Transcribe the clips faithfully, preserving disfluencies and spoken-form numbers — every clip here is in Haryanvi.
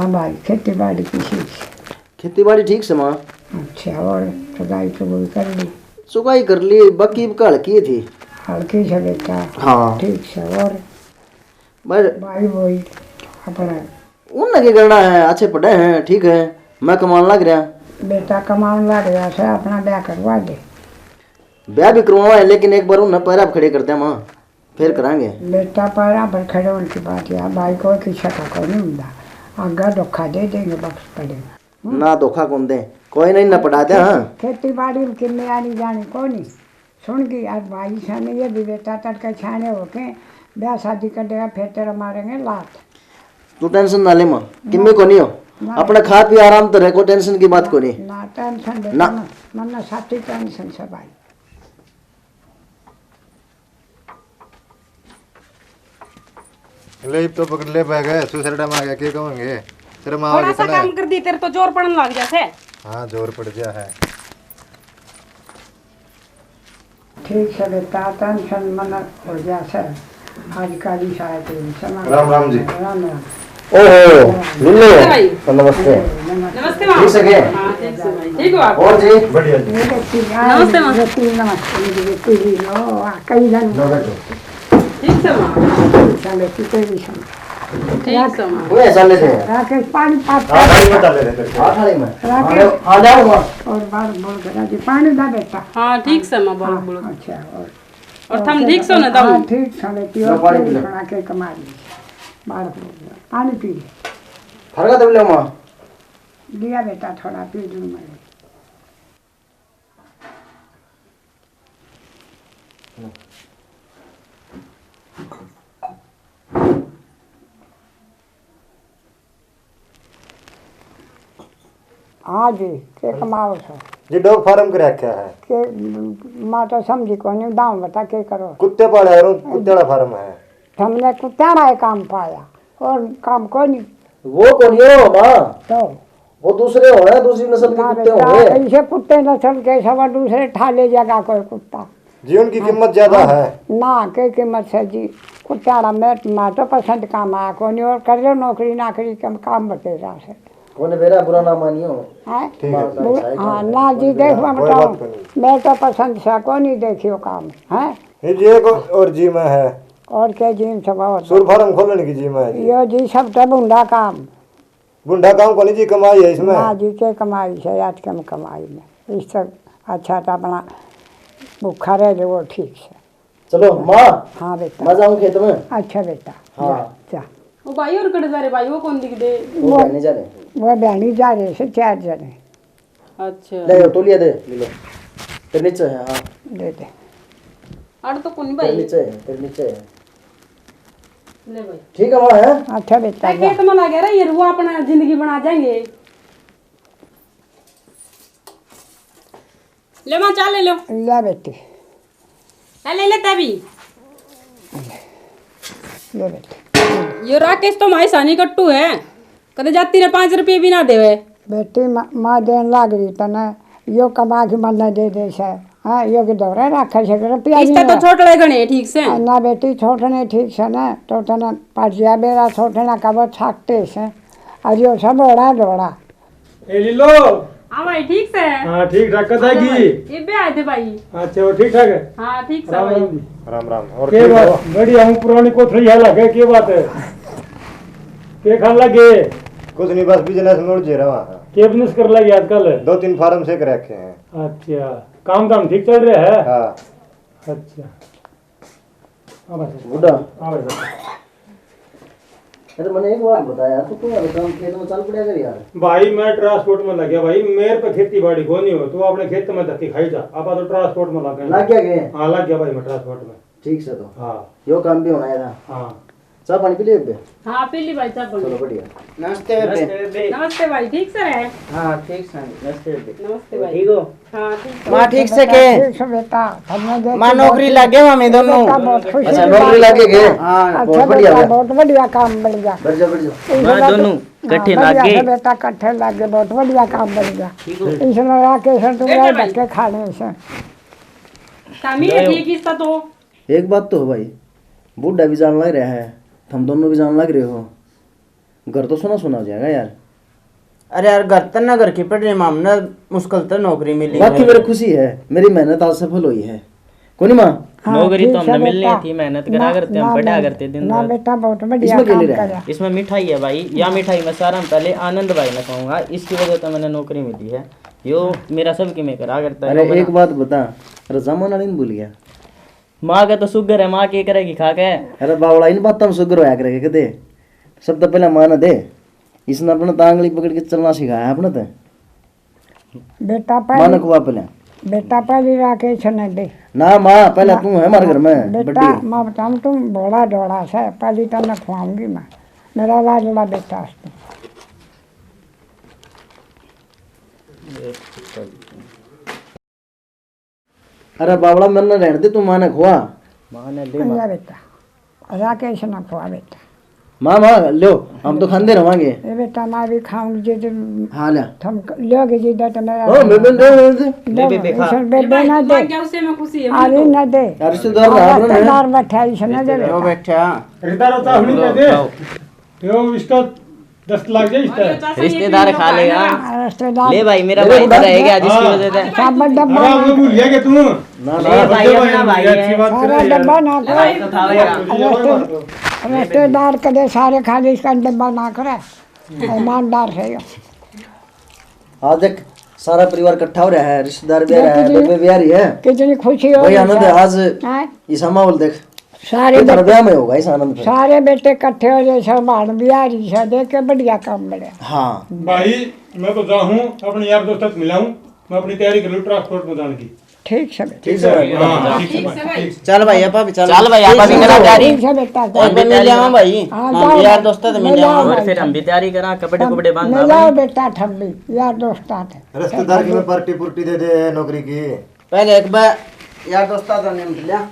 हाँ भाई, खेती बाड़ी की सीख। खेती बाड़ी ठीक से माँ। अच्छा, और सगाई तो कोई कर ली? सगाई कर ली, बाकी इब हल्की थी। हल्की से बेटा। हाँ। ठीक से, और बस। भाई वही अपना। उनने के करना है, अच्छे पढ़े हैं, ठीक है, मैं कमान लग रहा। बेटा कमान लग रहा से, अपना ब्याह करवा दे। ब्याह भी करवावा है, लेकिन एक बार उन्हें पैरा पे खड़े कर दे माँ, फिर करांगे। बेटा पैरा पर खड़े होने की बात यार, भाई कोई किसी का कोई नहीं होता। आगे धोखा दे देंगे, बख्श पड़ेगा। ना धोखा कौन दे, कोई नहीं ना पड़ा दे। हाँ। खेती बाड़ी में किन्ने आनी जानी कोनी। सुन गई यार भाई, सामने ये भी बेटा तड़के छाने होके ब्याह शादी कर देगा, फिर तेरा मारेंगे लात। तू टेंशन ना ले माँ, किम्मे को नहीं हो। ना। अपना खा पी आराम तो रहे, कोई टेंशन की बात को नहीं। ना टेंशन बेटा ना। ना, मन्ना साथी टेंशन से भाई। ले, इब तो पकड़ ले बैग, सुसरडा में आ गया, के कहेंगे? तेरे माँ थोड़ा सा काम कर दी, तेरे तो जोर पड़न लग जा से। हाँ, जोर पड़ गया है। ठीक से बेटा, टेंशन मन हो गया से। आज का भी शायद टेंशन। राम राम जी। राम राम। ओहो, मिलो। नमस्ते भाई। नमस्ते। नमस्ते। नमस्ते माँ। ठीक से के? हाँ, ठीक से भाई। ठीक हो आप? और जी? बढ़िया जी। नमस्ते माँ। नमस्ते, नमस्ते। कई दिन। लो बैठो। ठीक से माँ। ठीक से, बेटी, कोई नहीं सुन। ठीक से माँ। वो ऐसा लेते हैं। राकेश, पानी पाता हाँ, पानी बता ले रहे हैं। हाँ, थाली में। राकेश। हाँ, ले, हाँ, जाओ माँ। और बार बोल के राजी, पानी दा बेटा। हाँ, ठीक से माँ, बार हाँ, बोल। अच्छा, और और थम ठीक सो ना, थम? हाँ, ठीक सो, बेटी, लो, और पानी पी लो। बना के कमा ली। बाहर हो गया। पानी पी ले। फरका तो ले माँ। लिया बेटा, थोड़ा पी लूँ मैं। हाँ जी, के कमाओ सो? जी, डॉग फार्म कर रखा है। के, माँ तो समझी कोनी, दाम बता के करो। कुत्ते पाले हैं, कुत्ते वाला फार्म है। हमने कुत्ते वाला ही काम पाया, और काम कोनी। वो कोनी हो माँ। तो? वो दूसरे होने, दूसरी नस्ल के ना कुत्ते बेटा, होंगे। इसे कुत्ते नस्ल के सवा दूसरे ठा ले जाएगा कोई कुत्ता। जी, उनकी हाँ, कीमत ज्यादा हाँ, है। ना, के कीमत से जी, कुत्ता वाला मैं, मैं तो पसंद काम आया कोनी, और कर लो नौकरी नाकरी, कम काम बतेगा से। कोने बेरा बुरा ना मानियो। हैं? ठीक है। माँ का बुरा, ऐसा ही हाँ, काम है। ना जी, कोने देख बेरा मैं कोई बताऊँ, बात कोनी। मैं तो पसंद से कोनी देखियो काम, हैं? ये जी एक और जी में है। और क्या जी में सब और? सुर फार्म खोलने की जी में है जी। यो जी सब तो भुंडा काम। भुंडा काम कोनी जी, कमाई है इसमें। ना जी, के कमाई से, आज कम कमाई में। इस सब अच्छा तो अपना भूखा रह जाओ, ठीक से। चलो माँ, हाँ बेटा। मैं जाऊँ खेत में। अच्छा बेटा, हाँ। जा, जा। ओ भाई, और कड़े जा रे भाई, वो कौन दिख दे? वो वो बहनी जा रहे। वो बहनी जा रहे से चार जने। अच्छा। ले, यो तौलिया दे, ले लो। तेरे नीचे है, हाँ। दे दे। आड़ तो कोनी तेरे भाई। नीचे है, तेरे नीचे है। ले भाई। ठीक है, वहाँ है। अच्छा बेटा, ए, जा। खेत में लगे रहे, ये रुआ अपना जिंदगी बना जाएंगे। ले माँ, चाय ले लो। ले बेटी। ले, ले लेता भी। ले बेटी। यो राकेश तो माई सानी कट्टू है, कदे जाती ने पाँच रुपये भी ना देवे। बेटी, माँ, माँ देन लाग रही तने, यो कमा के मन्ने दे दे से। हाँ, यो के दौरे रखे से, रुपया इससे नहीं तो है। छोटले घणे ठीक से। हाँ, ना बेटी, छोटने ठीक से ना, तो तने पाजिया बेरा छोटना का वो छाकते से। और यो सब ओड़ा डोड़ा। ए लीलो। हाँ भाई, ठीक से? हाँ, ठीक ठाक, कद आएगी? ये भी आए थे भाई। अच्छा, वो ठीक ठाक है? हाँ, ठीक से राम भाई। राम जी। राम राम। और के ठीक बात? हो? बढ़िया हूँ, पुरानी कोथली है लगे, के बात है? के खान लगे? कुछ नहीं, बस बिजनेस में उलझे रहा। के बिजनेस कर लगे आजकल? दो तीन फार्म से कर रखे हैं। अच्छा, काम धाम ठीक चल रहा है? हाँ। अच्छा। हाँ भाई साहब। बूढ़ा। हाँ भाई साहब। अरे, मैंने एक बात बताया यार, तू तो यार काम खेत में चल पड़ा कर यार। भाई, मैं ट्रांसपोर्ट में लग गया भाई, मेरे पे खेती बाड़ी को नहीं हो, तू अपने खेत में धक्के खाई जा, आप तो ट्रांसपोर्ट में लग गए। लग गया के? हाँ, लग गया भाई, मैं ट्रांसपोर्ट में। ठीक से तो। हाँ। यो काम भी होना है ना? हाँ। चाय पानी पी लिया बे? हाँ, पी ली भाई, चाय पानी। चलो, बढ़िया। नमस्ते बेबे। नमस्ते भाई, ठीक से रहे? हाँ, ठीक से, नमस्ते बेबे। नमस्ते भाई। ठीक हो? हाँ, ठीक से। माँ, ठीक से के? ठीक से बेटा, हमने देखी माँ, नौकरी बहुत लगे मामी दोनों? बेटा, बहुत खुशी अच्छा, की नौकरी बात लगे है। के? हाँ। अच्छा बहुत बढ़िया बेटा, बेटा। बहुत बढ़िया काम बन गया। बढ़ जा, बढ़ जा। इस माँ, बात दोनों हाँ, कट्ठे बढ़िया लागे। से बेटा, कट्ठे लागे, बहुत बढ़िया काम बन गया। ठीक हो? इसने राकेश ने तुम बैठो यार भाई। धक्के खाने से। काम ही है, ठीक इसका तो। एक बात तो हो भाई, बूढ़ा भी जान लग रहा है, तुम दोनों भी जान लग रहे हो। घर तो सुना सुना हो जाएगा यार। अरे यार, घर तन्ने घर की पड़ रही माम ने, मुश्किल तो नौकरी मिली बाकी है। मेरी खुशी है, मेरी मेहनत आज सफल हुई है। कोनी माँ? हाँ, नौकरी तो ठीक है हमने मिलनी बेटा। थी, मेहनत करा ना, करते हम ना, पढ़ा ना, करते दिन ना रात। बेटा, बहुत बढ़िया इसमें क्या काम ले रहा है? करा। इसमें मिठाई है भाई, या मिठाई मैं सारा में पहले आनंद भाई ने खाऊंगा, इसकी वजह से मैंने नौकरी मिली है। यो मेरा सब की मैं करा करता है, अरे यो एक बना। बात बता, रजामन वाली नहीं भूल गया? माँ का तो शुगर है, माँ के करेगी खा के? अरे बावला, इन बातों में शुगर होया करेगा कदे? सब तो पहले माँ ने दे, इसने अपने तो आंगली पकड़ के चलना सिखाया अपने तो। बेटा माँ ने पहले, खुआ पहले। बेटा पहले राकेश ने दे। ना माँ, पहले ना, तू है हमारे घर में बेटा, बड्डी। मैं बताऊँ, तुम भोला ढोला से, पहले तो मैं खुआऊंगी मैं। मेरा लाडला बेटा है तू। अरे बावला, मन्ने रहने दे, तू माँ ने खुआ। माँ ने दे, माँ। या बेटा, राकेश ने खुआ बेटा। माँ, माँ, लो, हम तो खाते रवांगे। ए बेटा, मैं भी खाऊंगी जे तुम हाँ, ले। थम क-, लोगे जी, दे तो मेरा ओ, बेबे, दे, दे, दे। लो, बेबे, खा। इसन बेबे ना दे। माँ क्या उसे में खुशी है, अरे तो। ना दे। यार, रिश्तेदार हाँ, ना, अपना रिश्तेदार बैठा है, इसन ना दे। रिश्तेदार। वो बैठा। रिश्तेदार होता हुनी लो, ना दे। खाओ। यो इसका दस्त लग जाए इसका। रिश्तेदार खा लेगा। हाँ, रिश्तेदार। ले भाई, मेरा मेरे भाई को तो रहेगा जिसकी हाँ। वजह से। सब डब्बा अरे, ना आपको भूल गया कि तू? ना, ना। ले भाई, अपना भाई है। अच्छी बात कर रहा है यार। डब्बा ना कर। भाई तो था मेरा। रिश्ते-, रिश्तेदार कदे सारे खा ले, इसका डब्बा ना करे। ईमानदार है यो। आज देख, सारा परिवार इकट्ठा हो रहा है, रिश्तेदार भी आ रहा है, कितनी, बेबे भी आ रही है। कितनी खुशी हो रही है। भाई आनंद है आज। हाँ। ऐसा माहौल देख। सारे ये बेटे, ब्याह में होगा इस आनंद पे। सारे बेटे इकट्ठे हो जाए, सब भाण भी आ रही है, देख के बढ़िया काम बढ़िया। हाँ। भाई, मैं तो जाऊँ, अपने यार दोस्त तक मिलाऊँ, मैं अपनी तैयारी कर लूँ ट्रांसपोर्ट में जाने की। ठीक से बेटा। ठीक से भाई। हाँ, ठीक से भाई, ठीक से। चल भाई, आपा भी चल। चल भाई, आपा भी करा तैयारी। ठीक से बेटा, और मैं मिल जाऊँ भाई। हाँ, हाँ, जाओ यार भाई। दोस्त तो मिल जाऊँ। और फिर हम भी तैयारी करा, कपड़े कुपड़े बांध मिल जाओ बेटा, थम भी यार दोस्त आते। रिश्तेदार की मैं पार्टी पुर्टी दे दे नौकरी की। पहले एक बार यार दोस्त आते ने मिल लिया।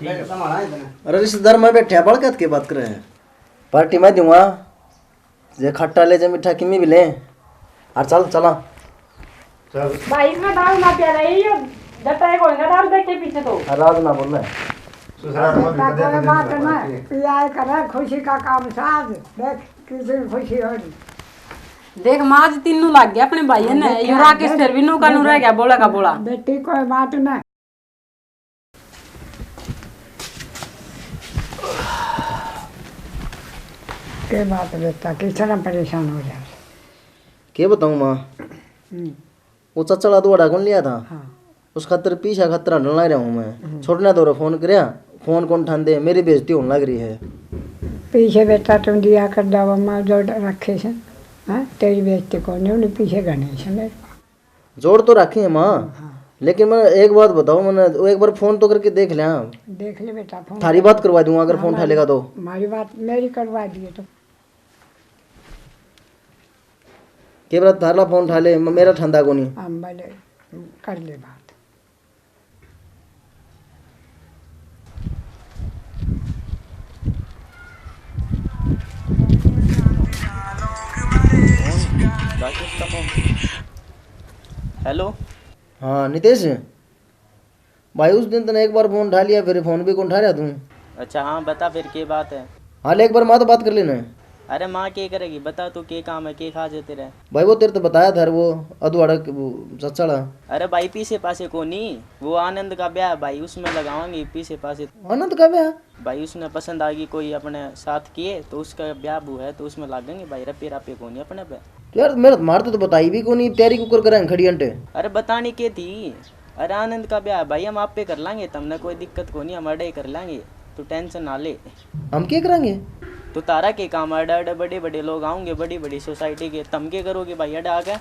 अरे रिश्तेदार मैं बैठे बड़कत की बात करे हैं। पार्टी मैं दूंगा, जे खट्टा ले, जे मीठा किमी भी ले। और चल, चला। चल। भाई, इसमें दारू ना पिया रही, यो जब तक होएगा दारू देख के पीछे तो। और राज ना बोले। ससुराल में भी कदे कदे बात ना। पिया करे, खुशी का काम साज। देख, किसी की खुशी हो रही। देख, माँ आज तीनों लग गया अपने भाई ने। यो राकेश फिर भी नौका नू रह गया, बोला का बोला। बेटी, कोई बात ना। के बात बेटा, किस तरह परेशान हो जा? के बताऊं माँ, हम्म। वो चचला दुआड़ा कौन लिया था? हाँ। उस खातर पीछा खातर हटन लग रहा हूँ मैं। हम्म। छोटना दौरे फोन करया, फोन कौन ठांदे, मेरी बेइज्जती होने लग रही है। पीछे बेटा तुम दिया कर दवा माँ जो रखे से, हाँ? तेरी बेइज्जती कौन है, उन्हें पीछे घने से मेरे। जोड़ तो रखे हैं माँ, हाँ। लेकिन मैं एक बात बताओ, मैंने वो एक बार फोन तो करके देख लिया। देख ले बेटा, फोन थारी कर। बात करवा दूंगा अगर हाँ, फोन उठा लेगा तो। हमारी बात मेरी करवा दिए तो। के बात थारला फोन उठा ले, म-, मेरा ठंडा कोनी। हम भले कर ले बात। हेलो। हाँ नितेश भाई, उस दिन तने एक बार फोन उठा लिया, फिर फोन भी कौन उठा रहा तू? अच्छा हाँ, बता फिर के बात है? हाँ ले, एक बार माँ तो बात कर लेना। अरे माँ के करेगी, बता तू के काम है, के खाज है तेरे? भाई वो तेरे तो बताया था वो अदुआड़ा के वो सच्चाला। अरे भाई पीछे पासे कोनी, वो आनंद का ब्याह है भाई, उसमें लगावांगे पीछे पासे। आनंद का ब्याह? भाई उसने पसंद आ गई कोई अपने साथ किए, तो उसका ब्याह बू है, तो उसमें लागेंगे भाई, रपे रापे कोनी अपने पे। तो यार मेरा, मार तो, तो बताई भी कोनी, तैयारी क्यों कर करें खड़ी अंटे? अरे बतानी के थी? अरे आनंद का ब्याह भाई हम आपे कर लांगे, तमने कोई दिक्कत कोनी, हम अड़े कर लांगे, तू टेंशन ना ले। हम क्या करांगे? तो तारा के काम, अड़े अड़े बड़े बड़े लोग आऊंगे, बड़ी बड़ी सोसाइटी के, तम के करोगे भाई अड़े आके?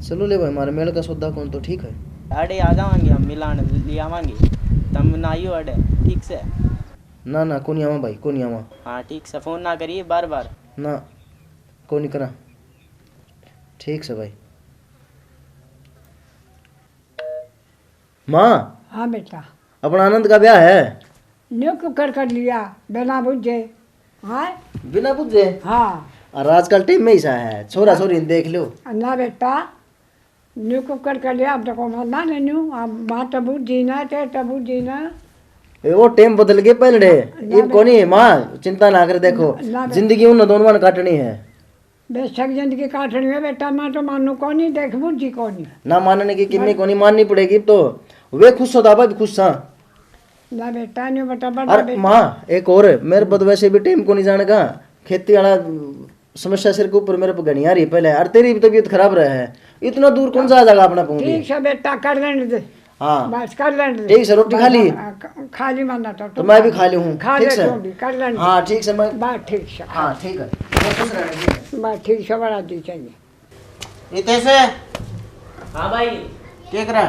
चलो ले भाई, मारे मेल का सौदा कौन तो ठीक है। अड़े आ जावांगे हम, मिलान ले आवांगे, तम ना आइयो अड़े, ठीक से? ना ना, कोनी आवा भाई, कोनी आवा। हाँ ठीक से, फोन ना करिए बार बार। ना, कोनी करा। ठीक से भाई। माँ। हाँ बेटा। अपना आनंद का ब्याह है। न्यू क्यों कर कर लिया बिना बुझे? हाँ। बिना बुझे? हाँ। और आजकल टाइम में ऐसा है, छोरा छोरी ने देख लो। ना बेटा, न्यू क्यों कर कर लिया? अब देखो ना, ना न्यू, अब माँ तबू जीना थे, तबू जीना। ए, वो टाइम बदल गए पहले। ना इब बेटा। कोनी माँ, चिंता ना कर, देखो ना बेटा। जिंदगी उन दोनों ने काटनी है। बेशक जिंदगी काटनी है बेटा, मैं तो मानू कोनी, देख बुद्धि कोनी। ना मानने की किन्नी कोनी, माननी पड़ेगी तो। वे खुश हो तो आप भी खुश सा। ना बेटा, नहीं बेटा, बड़ा अरे बेटा। माँ, एक और, मेरे पे तो वैसे भी टाइम को नहीं जाने का, खेती वाला समस्या सिर के ऊपर मेरे पे घनी आ रही है पहले, और तेरी भी तबीयत खराब रहा है, इतना दूर कौन सा आ जाएगा अपना पहुंच? ठीक से बेटा, कर लेने दे। हाँ। बस कर लेने दे। ठीक से, रोटी खा ली? हाँ, ख-, खा ली मैंने तो, तो मैं भी खा ली हूँ, खा ठीक ले से? तू भी, कर लेने दे। हाँ, ठीक से, मैं बस ठीक से। हाँ, ठीक है, मैं खुश रहना, ठीक है। बस ठीक से, बड़ा जी चाहिए। रितेश। हाँ भाई। के करा?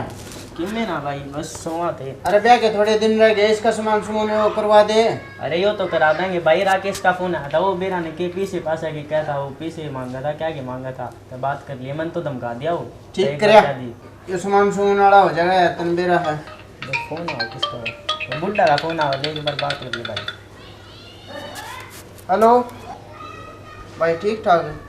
किमे ना भाई, बस सोवा थे। अरे ब्याह के थोड़े दिन रह गए, इसका सामान सुमान वो करवा दे। अरे यो तो करा देंगे भाई, राकेश का फोन आया था, वो बेरा ने के पीछे पासा के कहता, वो पीछे मांगा था, क्या के मांगा था, तो बात कर लिया, मैंने तो धमका दिया वो। ठीक एक करया। बात दी। ये सामान सुमान वाला हो जाएगा यार, तन बेरा है। बस फोन आओ किसका है? वो बुड्ढा का फोन आओ, एक बार बात कर ले भाई। हेलो भाई, ठीक ठाक है।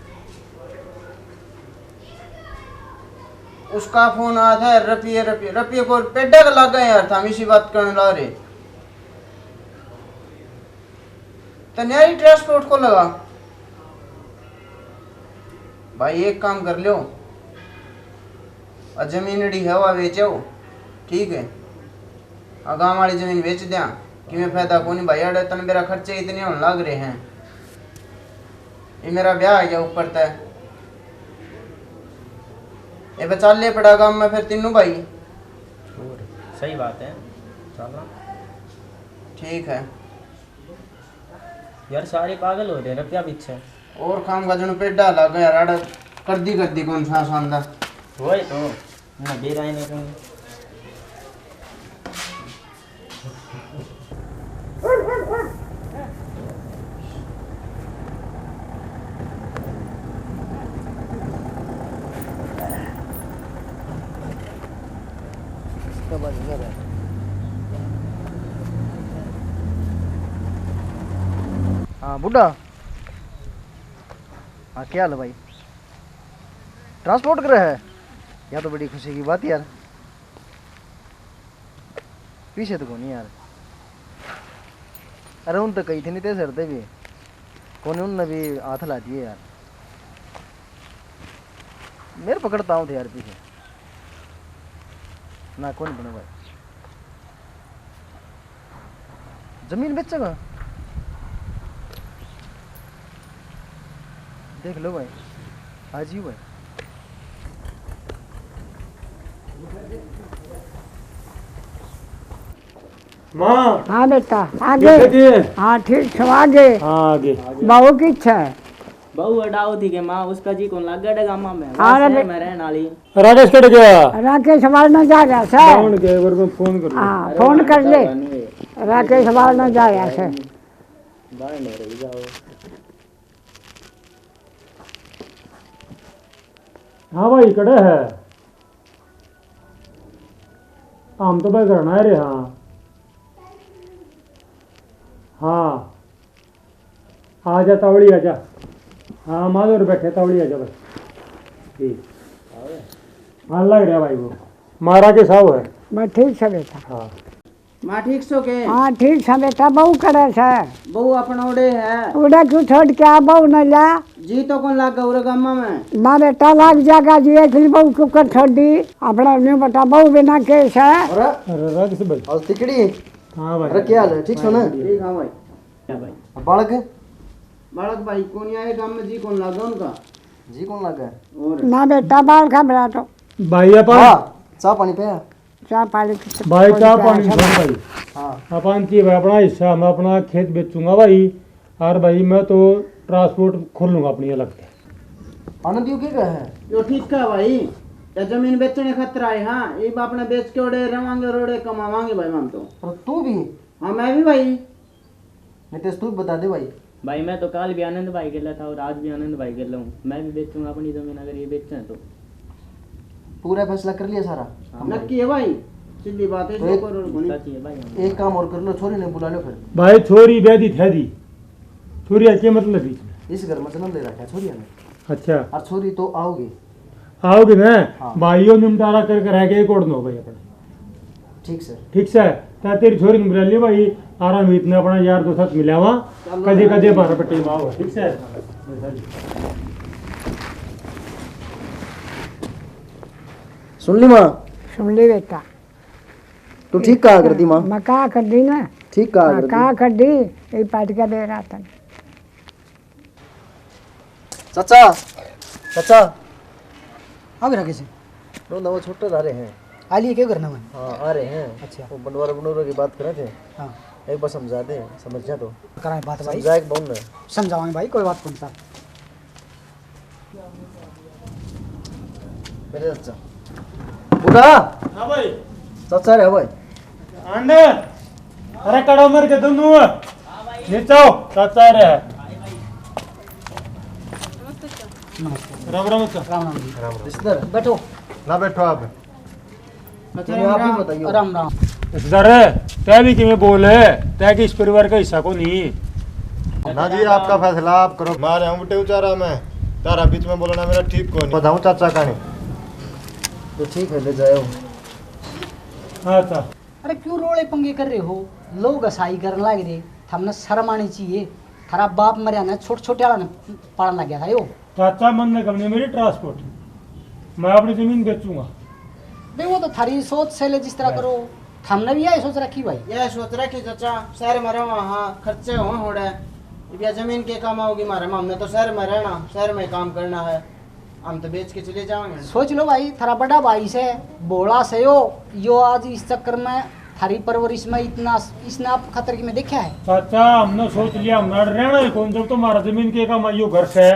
उसका फोन आया था, रपिए, रपिए, रपिए को पेडा का लागा यार, था हम इसी बात करने ला रहे। तो न्यारी ट्रांसपोर्ट को लगा। भाई, एक काम कर लो, आ जमीन अड़ी है, वा बेचो, ठीक है। आ गांव वाली जमीन बेच दिया, कि मैं फायदा कोनी भाई, अड़े तन मेरा खर्चे इतने होने लग रहे हैं। ये मेरा ब्याह आ गया ऊपर तय, ये बचाले पड़ा गांव में फिर तीनों भाई। और सही बात है, चलना। ठीक है। यार, सारे पागल हो रहे हैं रुपया पीछे। और काम का जणु पेडा लग गया, राड़ा कर दी, कर दी, कौन सा आसान था। वही तो, ना बेरा ही नहीं कहीं। हाँ बुड्ढा। हाँ, क्या हाल है भाई? ट्रांसपोर्ट करे है? या तो बड़ी खुशी की बात यार। पीछे तो कोनी यार। अरे उन तो कही थी नहीं ते सर ते भी। कोनी, उनने भी हाथ ला दिए यार। मेरे पकड़ता हूँ थे यार पीछे। ना, कोनी बने भाई। जमीन बेचेगा? देख लो भाई, आज ही भाई। माँ। हाँ बेटा, आगे। ठीक है। हाँ, ठीक से आगे। हाँ, आगे। बहू किछ है? बहू अडाओ थी के माँ, उसका जी कौन लागे डे गामा में। हाँ, शहर में रहने वाली। राकेश कट गया? राकेश बाहर ना जा रहा सर। बावन के एक बार मैं फोन कर लूँ। हाँ, फोन कर ले। राकेश बाहर ना जा रहा सर। बाहर नहीं रह जाओ। हाँ भाई, कड़े है? हम तो भाई घर ना रहे। हाँ, हाँ। आ जा, तावड़ी आ जा। हाँ, माधुर बैठे, तावड़ी आ जा भाई। ठीक। हाँ, लग रहा भाई वो। मारा के साहब है। मैं ठीक से बैठा। हाँ। माँ ठीक सो के? हाँ, ठीक से बेटा, बहू करे से। बहू अपन ओड़े है। उड़े क्यों छोड़ के आ, बहू न ला? जी तो कौन लाग गया उरे गामा में? ना बेटा, लाग जाएगा जी, एक ही बहू क्यों कर छोड़ दी? अपना न्यू बेटा, बहू बिना के से। अरे, अरे, राकेश भाई। और तिकड़ी? हाँ भाई। अरे, क्या हाल है? ठीक सो ना? ठीक, हाँ भाई। क्या भाई? अब बालक? बालक भाई, कौन आए गाम में, जी कौन लागा उनका? जी कौन लागा? और? ना बेटा, बाल खा बड़ा तो। भाई, अपन हाँ, चाह पानी पे। चाह पानी की तो भाई, कोई चाह प्यास पानी है? छोड़ भाई। हाँ। अपन की भाई, अपना हिस्सा, मैं अपना खेत बेचूंगा भाई। और भाई, मैं तो ट्रांसपोर्ट खोल लूंगा अपनी अलग से। आनंद, यू के कहे है? यो ठीक है भाई, या जमीन बेचने खातर आए, हाँ, इब अपने बेच के ओड़े रवांगे, रोड़े कमावांगे भाई, हम तो। और तू भी? हाँ, मैं भी भाई। नितेश, तू भी बता दे भाई। भाई, मैं तो काल भी आनंद भाई गेला था और आज भी आनंद भाई गेला हूँ। मैं भी बेचूंगा अपनी जमीन, अगर ये बेचे तो। पूरा फैसला कर लिया सारा? हाँ भाई। नक्की है भाई, सीधी बात है, तो जो एक, करो कोनी। नक्की है भाई, हाँ। एक काम और कर लो, छोरी ने बुला लो फिर। भाई, छोरी ब्याह दी थे दी, छोरी के मतलब बीच में? इस घर में जन्म ले रखा है छोरिया ने। अच्छा। और छोरी तो आओगी? आओगी ना? हाँ। भाई, यो निमटारा कर कर है के एक और दो भाई अपने। ठीक सर। ठीक सर। ता तेरी छोरी ने बुला लिया भाई, आराम इतने अपना यार दोस्त साथ मिलावा, चलो। कदे कदे बारह पट्टी में आओ, ठीक सर। सुन ली माँ? सुन ली बेटा। तू ठीक कहा कर दी माँ। मैं कहा कर दी ना। ठीक कहा हाँ, कर दी। कहा कर दी। ये पाटिका दे रहा था। चाचा, चाचा। हाँ बेटा, कैसे? नो, नवा छोटे आ रहे हैं। आ लिए क्या करना मैं? हाँ, आ रहे हैं। अच्छा। वो बंटवारा बंटवारा की बात कर रहे थे। हाँ। एक बार समझा दे, समझ जा तो। कराएं बात भाई। समझाए कि बोल ना। समझावांगे भाई, कोई बात कौन सा। मेरे चाचा। बूढ़ा। हाँ भाई। चाचा रे भाई। आंदे। अरे कड़ा मर के दोनों। नीचे आओ, चाचा रे। राम राम चाचा। राम राम जी। राम राम। रिश्तेदार। बैठो। ना बैठो आप। अच्छा, चलो, राम आप ही राम। बताइए। राम राम। रिश्तेदार, तै भी किमें बोल, तै कि इस परिवार का हिस्सा को नहीं। ना जी, आपका फैसला आप करो। मारे हम उठे उचारा में, तारा बीच में बोलना मेरा ठीक को नहीं। बताऊं चाचा का नहीं। तो ठीक है, ले जाओ। हाँ, अच्छा। अरे क्यों रोले पंगे कर रहे हो? लोग हसाई करने लग रहे, थमने शर्म आनी चाहिए। थारा बाप मरया ने छोटे छोटे आला ने पालन लग गया था यो। चाचा, मन ने कमने मेरी ट्रांसपोर्ट, मैं अपनी जमीन बेचूंगा। बे, वो तो थारी सोच से ले जिस तरह बस। करो, थमने भी यही सोच रखी भाई। यह सोच रखी चाचा, शहर में रहो, हाँ, खर्चे हो होड़े। अब यह जमीन के काम आओगी मारे, हमने तो शहर में रहना, शहर में काम करना है, हम तो बेच के चले जावांगे। सोच लो भाई, थारा बड़ा भाई से, भोला से यो, यो आज इस चक्कर में थारी परवरिश में इतना, इसने आप खतर की में देखा है? चाचा, हमने सोच लिया, हमने अड़ रहना ही कौन, जब तुम्हारा जमीन के काम आइयो घर से,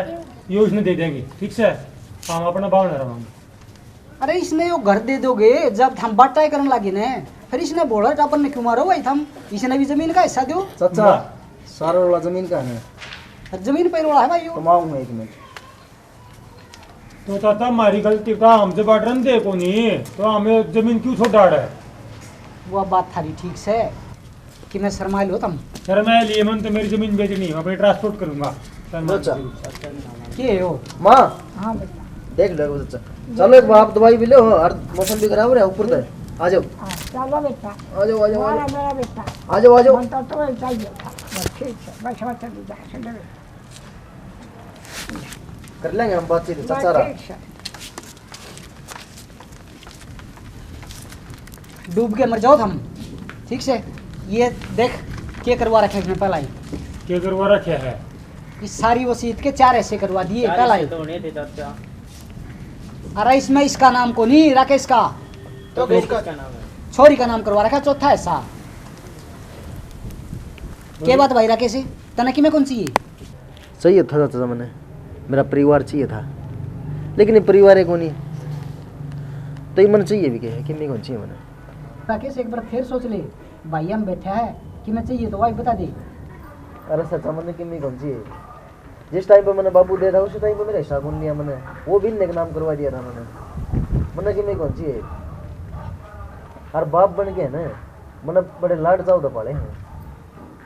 यो इसने दे देंगे, ठीक से? हम अपना भाव ना रवांगे। अरे, इसने यो घर दे दोगे, जब थम बाटा ही करने लगे ने, फिर इसने भोला टापर ने क्यों मारो भाई थम? इसने भी जमीन का हिस्सा दो। चाचा, वाह। सारा रोला जमीन का है। जमीन पे रोला है भाई यो। कमाऊंगा एक मिनट। तो चाचा, हमारी गलती का हमसे बांटन दे कोनी, तो हमें जमीन क्यों छोड़ डाड़ है? वो बात थारी ठीक से, कि मैं शर्मा लो तुम। शर्मा लिए मन तो मेरी जमीन बेचनी है, मैं अपनी ट्रांसपोर्ट करूंगा। शर्मा अच्छा। के हो? माँ। हाँ बेटा। देख लो, अच्छा। चलो, एक बार आप दवाई भी लो, और मौसम भी खराब हो रहा है ऊपर से। आ जाओ। हाँ, चलो बेटा। आ जाओ, आ जाओ, आ मारा जाओ। मेरा बेटा। आ जाओ, आ जाओ। मन तो, तो चाहिए था। बस ठीक है, बस, बस, चली जा, चले बेटा। कर लेंगे हम बातचीत, बस चाचा रहा। ठीक है। डूब के मर जाओ थम, ठीक से। ये देख, के करवा रखे इसमें पहला ही। के करवा रखे है? इस सारी वसीयत के चार हिस्से करवा दिए, चार पहला हिस्से ही। तो होने थे, चाचा। अरे, इसमें इसका नाम को नहीं, राकेश का। तो तो किसका? किसका नाम है? छोरी का नाम करवा रखा, चौथा हिस्सा। के बात भाई राकेश, तने किमें कौन चाहिए? चाहिए था चाचा मैंने, मेरा परिवार चाहिए था, लेकिन ये परिवार है कोनी, तो ये मैंने चाहिए भी क्या है, किमें कौन चाहिए मैंने। राकेश, एक बार फिर सोच ले, भाई हम बैठा है, किमें चाहिए तो भाई बता दे। अरे चाचा, मैंने किमें कौन चाहिए, जिस टाइम पे मैंने बाबू दे था, उसी टाइम पे मेरा हिस्सा कौन लिया मैंने, वो भी इनने के नाम करवा दिया था मैंने, मैंने किमें कौन चाहिए। और बाप बन के है ना, मैंने बड़े लाड चाव तो पाले हैं,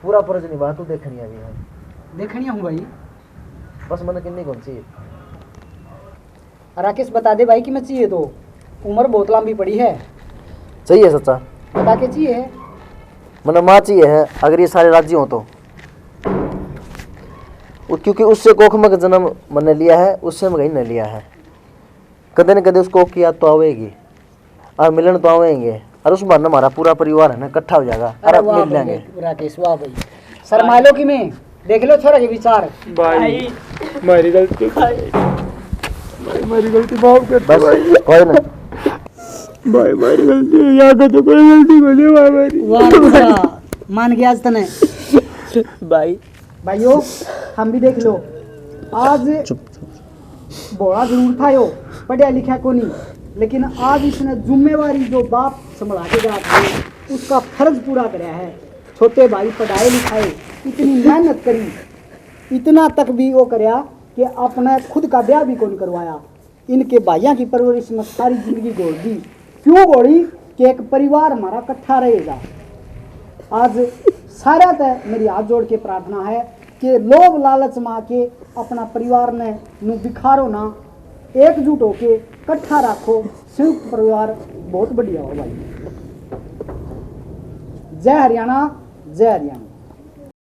पूरा फर्ज निभा, तू देखनिया भी है। देखनिया हूँ भाई। बस मैंने किन्नी कौन चाहिए। राकेश, बता दे भाई किमें चाहिए तो, उम्र बहुत लंबी पड़ी है। चाहिए चाचा। बता के चाहिए। मैंने माँ चाहिए है, अगर ये सारे राजी हो तो। वो, क्योंकि उससे कोख में जन्म मैंने लिया है, उससे मैं कहीं नहीं लिया है। कदे न कदे उसको की याद तो आवेगी, और मिलन तो आवेंगे, और उस बहाने हमारा पूरा परिवार है ना इकट्ठा हो जाएगा, और अरे वाह मिल भाई लेंगे। राकेश, वाह भाई। शर्मा लो किमें, देख लो छोरा के विचार। भाई, भाई। मारी गलती। भाई। भाई, मारी गलती माफ कर दे बस, भाई। कोई ना। भाई, मारी गलती, यहाँ का तो कोई गलती नहीं भाई, मारी। वाह, वाह। मान गया आज तने। भाई। भाइयों, हम भी देख लो, आज चुप, चुप। भोला जरूर था यो, पढ़या लिखा कोनी, लेकिन आज इसने जिम्मेवारी जो बाप संभला के जा था, उसका फर्ज पूरा करया है। छोटे भाई पढ़ाए लिखाए, इतनी मेहनत करी, इतना तक भी वो करया कि अपने खुद का ब्याह भी कौन करवाया। इनके भाइयां की परवरिश में सारी जिंदगी घोल दी। क्यों घोली? कि एक परिवार हमारा इकट्ठा रहेगा। आज सारा तै मेरी हाथ जोड़ के प्रार्थना है कि लोभ लालच में आके अपना परिवार ने नू बिखारो ना, एकजुट होके इकट्ठा रखो। संयुक्त परिवार बहुत बढ़िया हो भाई। जय हरियाणा, जय हरियाणा।